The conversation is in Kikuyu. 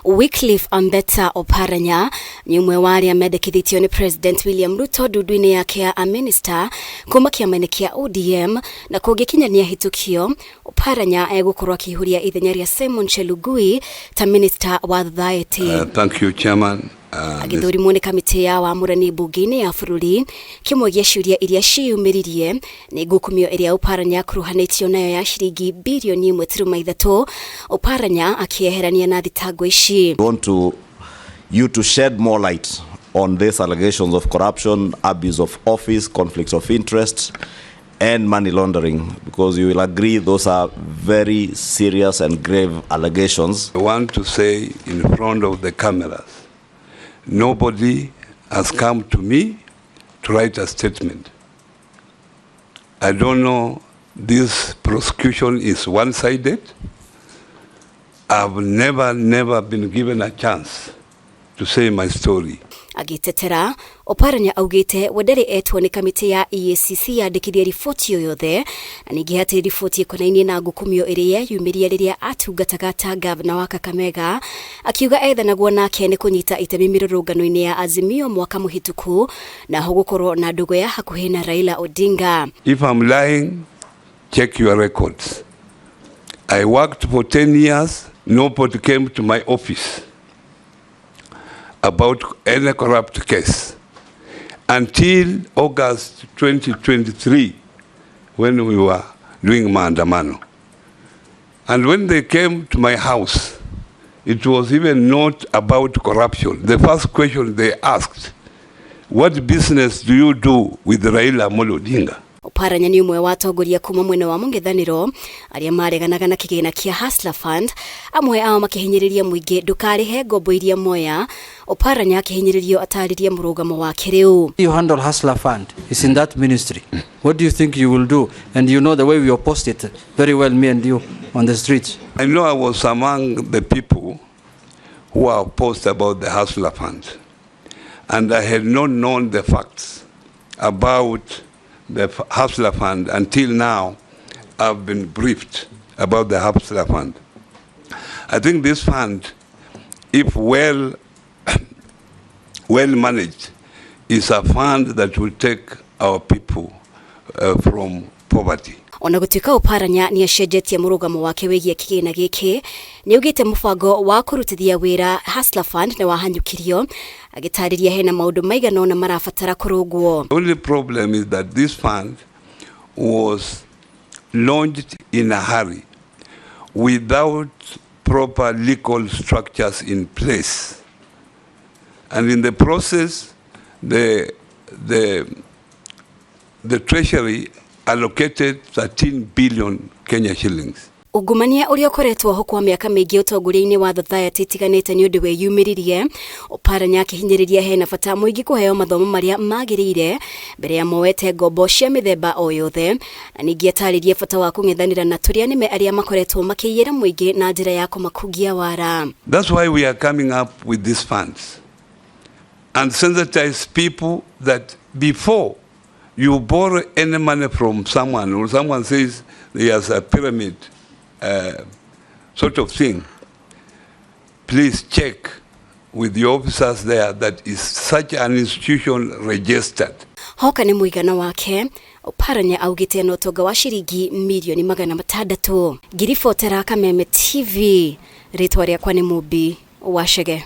Wycliffe Ambetsa Oparanya nĩ ũmwe wa arĩa mendekithĩtio nĩ President William Ruto ndundu-inĩ yake ya amĩnĩsta kuma kĩama-inĩ kĩa ODM na kũngĩkinya nĩ ahĩtũkio Oparanya egũkorwo akĩihũria ithenya rĩa Simon Chelugui ta minista wa Society. Thank you, Chairman. Agĩthũrimwo nĩ kamĩtĩ ya wamũrani mbunge-inĩ ya bũrũri, kĩmwe gĩa ciũria iria ciĩyumĩririe nĩ ngukumio ĩrĩa Oparanya akuruhanĩtio nayo ya ciringi birioni ĩmwe turuma ithatũ, Oparanya akĩeherania na thitango ici. We want to you to shed more light on these allegations of corruption, abuse of office, conflicts of interest, and money laundering, because you will agree those are very serious and grave allegations. I want to say in front of the cameras, nobody has come to me to write a statement. I don't know, this prosecution is one-sided. I've never, never been given a chance to say my story. Agĩtetera, Oparanya augĩte we ndarĩ etwo nĩ kamĩtĩ ya EACC yandĩkithie riboti o yothe na ningĩ hatirĩ riboti ĩkonainie na ngukumio ĩrĩa yeyumĩria rĩrĩa atungataga ta ngavana wa Kakamega, akiuga ethanagwo nake nĩ kũnyita itemi mĩrũrũngano-inĩ ya Azimio mwaka mũhĩtũku na ho gũkorwo na ndũgũ ya hakuhĩ na Raila Odinga. If I'm lying, check your records. I worked for 10 years, nobody came to my office about any corrupt case until August 2023, when we were doing maandamano. And when they came to my house, it was even not about corruption. The first question they asked, what business do you do with Raila Amolo Odinga? Oparanya nĩ ũmwe wa atongoria kuma mwena wa mũng'ethanĩro arĩa mareganaga na kĩgĩna kĩa Hustler Fund, amwe ao makĩhinyĩrĩria mũingĩ ndũkarĩhe ngombo iria moya. Oparanya akĩhinyĩrĩrio atarĩrie mũrũgamo wake rĩu. You handle Hustler Fund, it's in that ministry. What do you think you will do? And you know the way we opposed it very well, me and you, on the streets. I know I was among the people who are opposed about the Hustler Fund. And I had not known the facts about the Hustler Fund until now. I've been briefed about the Hustler Fund. I think this fund, if well managed, is a fund that will take our people from poverty. Ona gũtuĩka Oparanya nĩ acenjetie mũrũgamo wake wĩgiĩ kĩgĩna gĩkĩ, nĩ augĩte mũbango wa kũrutithia wĩra Hustler Fund nĩ wahanyũkirio, agĩtarĩria hena maũndũ maigana ũna marabatara kũrũngwo. The only problem is that this fund was launched in a hurry without proper legal structures in place. And in the process, the Treasury allocated 13 billion Kenya shillings. Ungumania ũrĩa ũkoretwo ho kwa mĩaka mĩingĩ ũtongoria-inĩ wa society itiganĩte nĩ ũndũ wĩyumĩririe. Oparanya akĩhinyĩrĩria hena bata mũingĩ kũheo mathomo marĩa magĩrĩire mbere ya moete ngombo cia mĩthemba o yothe, na ningĩ atarĩrie bata wa kũng'ethanĩra na tũrĩa nĩme arĩa makoretwo makĩiyĩra mũingĩ na njĩra ya kũmakungia wara. That's why we are coming up with these funds and sensitize people that before you borrow any money from someone, or someone says there's a pyramid sort of thing, please check with the officers there that is such an institution registered. Hoka nĩ mũigana wake, Oparanya augĩte na ũtonga wa ciringi mirioni 600. Ngiribotera Kameme TV, rĩtwa rĩakwa nĩ Mumbi wa Chege.